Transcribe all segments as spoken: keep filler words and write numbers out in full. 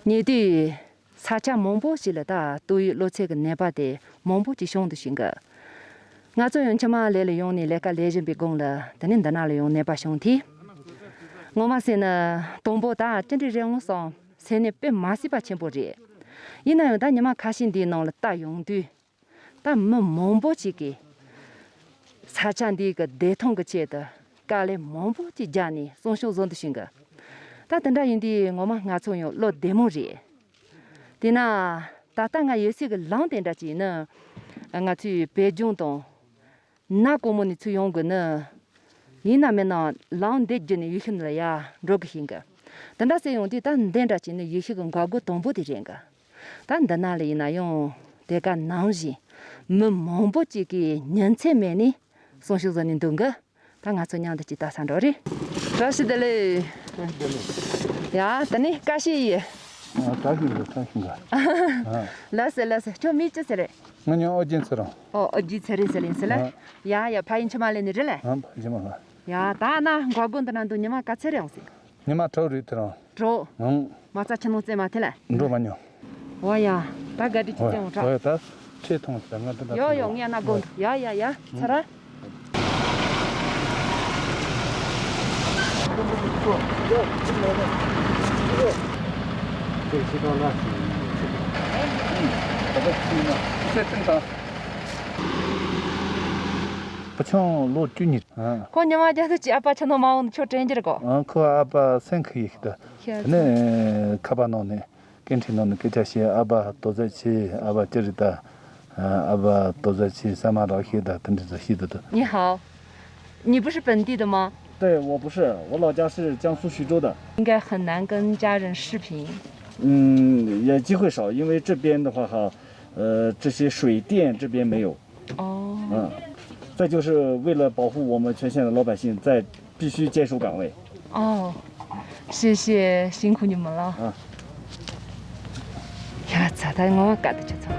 ཉེ་དུས་ས་ཆ་མང་པོ་ཞིག་ལ་ད་ཏོག་དབྱིབས་གློ་ཚད་ཀྱི་ནད་པ་དེ་མང་པོ་ཅིག་བྱུང་དུ་ཕྱིན་གི། ང་ཚོ་ཡང་ཕྱི་མ་ལས་ལ་ཡོང་ནས་ལས་ཀ་ལས་བཞིན་པའི་སྒང་ལ་དེ་ནས་འདི་ན་ལ་ཡང་ནད་པ་བྱུང་དུས། ངོ་མ་ཟེར་ན་དང་པོ་ད་ཅི་འདྲ་རེད་འོང་སོང་། སེམས་ནས་དཔེ་མ་སྲིད་པ་ཆེན་པོ་རེད། ཡིན་ན་ཡང་ད་ཉི་མ་ཁ་ཤས་འདིའི་ནང་ལ་ལྟ་ཡོང་དུས། ད་མི་མང་པོ་ཅིག་གིས་ས་ཆ་འདིའི་གི་བདེ་ཐང་གི་ཆེད་དུ་དཀའ་ལས་མང་པོ་ཅིག་བརྒྱབ་ནས་སྲུང་སྐྱོབ་བཟོ་འདུག་ཤིང་གི། ད་དེ་འདྲ་ཡིན་དུས་ངོ་མ་ང་ཚོ་ཡང་བློ་བདེ་མོ་རེད། དེས་ན་ད་ལྟ་ང་ཡོད་སའི་གི་ལམ་དེ་འདྲ་ཅིག་ནི་ང་ཚོའི་བོད་ལྗོངས་དང་། ན་གོང་མོ་ནས་ཚུར་ཡོང་དགོས་ནི། ཡིན་ན་མིན་ན་ལམ་འདི་བརྒྱུད་ནས་ཡུལ་ཤུལ་ལ་ཡར་འགྲོ་དགོས་ཤིང་གི། དེ་འདྲ་ཟེར་ཡོང་དུས་ད་འདི་འདྲ་བྱས་ནས་ཡུལ་ཤུལ་གྱི་འགག་སྒོ་དང་པོ་དེ་རེད་གི། ད་འདི་ན་ལ་ཡིན་ན་ཡང་དེ་ག་ནང་བཞིན་མི་མང་པོ་ཅིག་གིས་ཉིན་མཚན་མེད་ནས་སྲུང་སྐྱོབ་བཟོ་ནས་འདུག་གི། ད་ང་ཚོ་མཉམ་དུ་ཅིག་ལྟ་ས་འགྲོ་རེད། བཀྲ་ཤིས་བདེ་ལེགས། བཀྲ་ཤིས་བདེ་ལེགས། ཡ་ད་ནི་བཀྲ་ཤིས་ཡིན། ཨ་བཀྲ་ཤིས་བདེ་ལེགས། བཀྲ་ཤིས་བདེ་ལེགས། ཨ། ལགས་སེ་ལགས་སེ། ཁྱོད་མིང་ཅི་ཟེར་རེད། ང་མིང་ཨོ་རྒྱན་ཚེ་རིང་། ཨོ་ཨོ་རྒྱན་ཚེ་རིང་ཟེར་ཡིན་ཟེར་ལ། ཨ། ཡ་ཡ་ཕ་ཡུལ་ཕྱི་མ་ལ་ནི་རེད་ལ། ཨ་ཕ་ཡུལ་ཕྱི་མ་ལ། ཡ་ད་ན་འགག་སྒོ་འདི་ན་འདུག་ཉི་མ་ག་ཚོད་རེད་འོང་ཟེར། ཉི་མ་དྲུག་རེད་དེ་རིང་། དྲུག་ཨང་། མ་རྩ་ཆུ་ནང་རྩེ་མ་ཐེ་ལ། འགྲོ་མ་མྱོང་། འོ་ཡ། ད་ག་དྲི་ཅི་རྩེ་འོང་དྲ། འོ་ཡ་ད་ཁྲེ་ཐོང་ཟེར་ང་དེ་འདྲ་ཡོ་ཡོ་ངས་ན་དགོ་འདུག་ཡ་ཡ་ཡ་ཚ་ར། བུ་ཆུང་ལོ་བཅུ་གཉིས། ཁོ་ཉི་མ་རྒྱ་ཐུ་ཅི་ཨ་ཕ་ཆུ་ནང་མ་འོང་ཆོ་དྲན་རྒྱུ་རེད་གོ། ཨ་ཁོ་ཨ་ཕ་སེམས་ཁུར་ཡིག་ད། ཤ་དེ་ནས་ཁ་པར་ནང་ནས་སྐད་འཕྲིན་ནང་ནས་སྐད་ཆ་བཤད། ཨ་ཕ་ཏོ་ཙ་ཆི། ཨ་ཕ་ཅི་རེད་ད། ཨ་ཕ་ཏོ་ཙ་ཆི་ས་མ་རག་ཤེས་ད་དེ་འདྲ་ཚོ་ཤེས་ད་ད། 你好，你不是本地的吗？ 对，我不是，我老家是江苏徐州的。 应该很难跟家人视频。 嗯，也机会少，因为这边的话哈，呃，这些水电这边没有。 哦。嗯，再就是为了保护我们全县的老百姓，在必须坚守岗位。 哦，谢谢，辛苦你们了。 ཨ། ཡ་ཚ་ད་ངོ་བ་དཀའ་ད་ཆ་ཚ།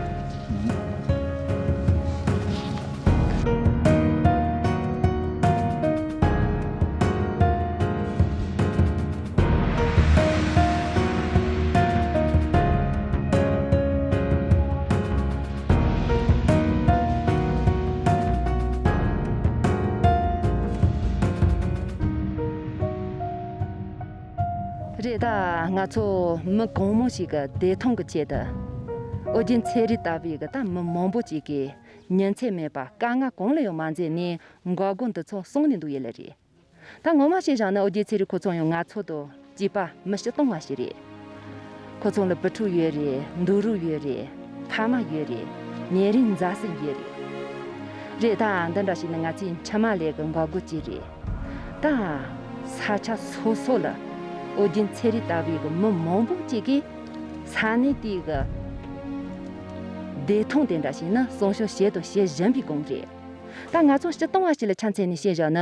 རེད་ད། ང་ཚོ་མི་གང་མང་ཞིག་གི་བདེ་ཐང་གི་ཆེད་དུ། ཨོ་རྒྱན་ཚེ་རིང་ལྟ་བུའི་གི་ད་མི་མང་པོ་ཅིག་གིས་ཉིན་མཚན་མེད་པར་དཀའ་ངལ་གང་ལ་ཡང་མ་འཛེམས་ནས་འགག་སྒོ་འདི་ཚོ་སྲུང་ནས་འདུག་ཡོད་ལེ་རེད། ད་ངོ་མ་བཤད་བཞག་ན་ཨོ་རྒྱན་ཚེ་རིང་ཁོ་ཚོ་ཡང་ང་ཚོ་དང་གཅིག་པ་མི་སྤྱིར་བཏང་བ་ཞིག་རེད། ཁོ་ཚོ་ལ་བུ་ཕྲུག་ཡོད་རེད། འདུག་རོགས་ཡོད་རེད། ཕ་མ་ཡོད་རེད། ཉེ་རིང་མཛའ་བརྩེ་ཡོད་རེད། རེད་ད། འདི་འདྲ་ཞིག་ནི་ང་ཚོའི་ཕྱི་མ་ལས་ཀྱི་འགག་སྒོ་གཅིག་རེད། ད་ས་ཆ་སོ་སོ་ལ་ཨོ་རྒྱན་ཚེ་རིང་ལྟ་བུའི་གི་མི་མང་པོ་ཅིག་གིས་ས་གནས་དེའི་གི་བདེ་ཐང་དེ་འདྲ་ཞིག་ནི་སྲུང་སྐྱོབ་བྱས་དང་བྱེད་བཞིན་པའི་སྒང་རེད། ད་ང་ཚོ་སྤྱིར་བཏང་བ་ཞིག་ལ་ཆ་མཚོན་ནས་བཤད་བཞག་ན།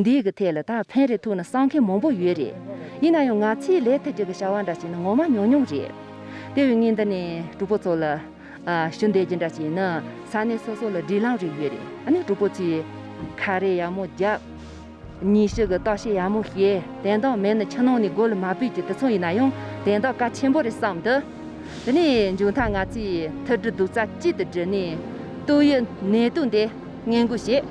འདིའི་གི་ཐད་ལ་ད་ཕན་རེ་ཐོགས་ནས་བསམ་མཁན་མང་པོ་ཡོད་རེད། ཡིན་ན་ཡང་ང་ཚོས་ལས་ཐུབ་རྒྱུ་གི་བྱ་བ་འདྲ་ཞིག་ནི་ངོ་མ་ཉུང་ཉུང་རེད། དེ་བས་ངས་འདི་ནས་གྲོགས་པོ་ཚོ་ལ་ཨ་ཞུ་འདོད་རྒྱུ་འདྲ་ཞིག་ནི། ས་གནས་སོ་སོ་ལ་སྒྲིག་ལམ་རེ་ཡོད་རེད། ཨ་ནི་གྲོགས་པོ་ཚོས་ཁ་རས་ཡག་མོ་རྒྱབ། ཉིན་ཞག་གི་བརྟག་དཔྱད་ཡག་མོ་བྱས། དེ་དག་མེད་ན་ཕྱི་ནང་ནས་སྒོ་ལ་མ་ཕུད་རྒྱུ་དེ་ཚོ་ཡིན་ན་ཡང་དེ་དག་གལ་ཆེན་པོ་རེད་བསམ་འདུག་དེ་ནས་མཇུག་མཐར་ང་ཚོས་ཐུགས་སྒྲུབ་རྡོག་རྩ་གཅིག་ཏུ་བསྒྲིལ་ནས་ཏོག་དབྱིབས་ནད་དུག་འདི་སྔོན་འགོག་བྱེད།